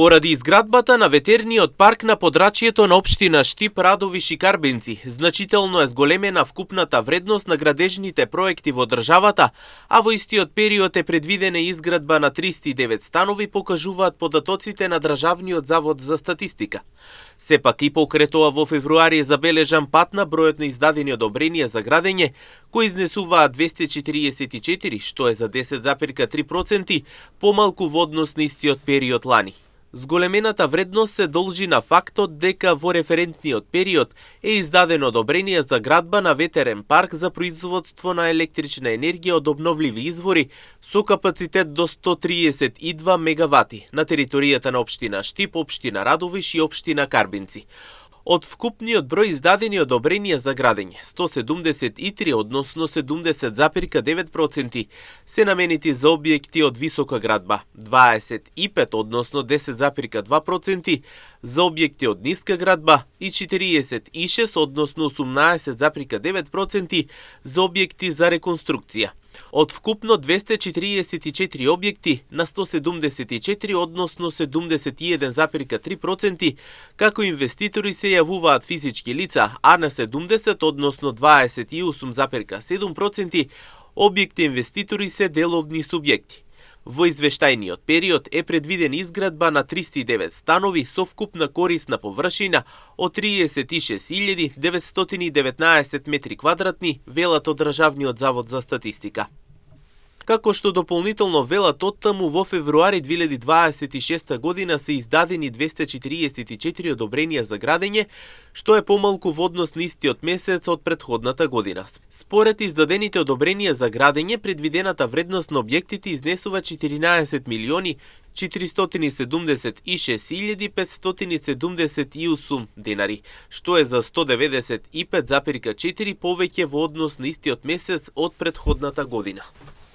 Поради изградбата на ветерниот парк на подрачјето на општина Штип, Радовиш и Карбенци, значително е зголемена вкупната вредност на градежните проекти во државата, а во истиот период е предвидена изградба на 39 станови, покажуваат податоците на Државниот завод за статистика. Сепак и покрај тоа во февруари е забележан пат на бројот на издадени одобренија за градење, кои изнесуваат 244, што е за 10,3% помалку во однос на истиот период лани. Зголемената вредност се должи на фактот дека во референтниот период е издадено одобрение за градба на ветерен парк за производство на електрична енергија од обновливи извори со капацитет до 132 мегавати на територијата на општина Штип, општина Радовиш и општина Карбенци. Од вкупниот број издадени одобренија за градење, 173, односно 70,9%, се наменети за објекти од висока градба, 25, односно 10,2%, за објекти од ниска градба и 46, односно 18,9% за објекти за реконструкција. Од вкупно 244 објекти на 174, односно 71,3%, како инвеститори се јавуваат физички лица, а на 70, односно 28,7%, објекти инвеститори се деловни субјекти. Во извештајниот период е предвиден изградба на 309 станови со вкупна корисна површина од 36.919 метри квадратни, велат од Државниот завод за статистика. Како што дополнително велат оттаму, во февруари 2026 година се издадени 244 одобренија за градење, што е помалку во однос на истиот месец од претходната година. Според издадените одобренија за градење, предвидената вредност на објектите изнесува 14 милиони 476.578 денари, што е за 195,4 повеќе во однос на истиот месец од претходната година.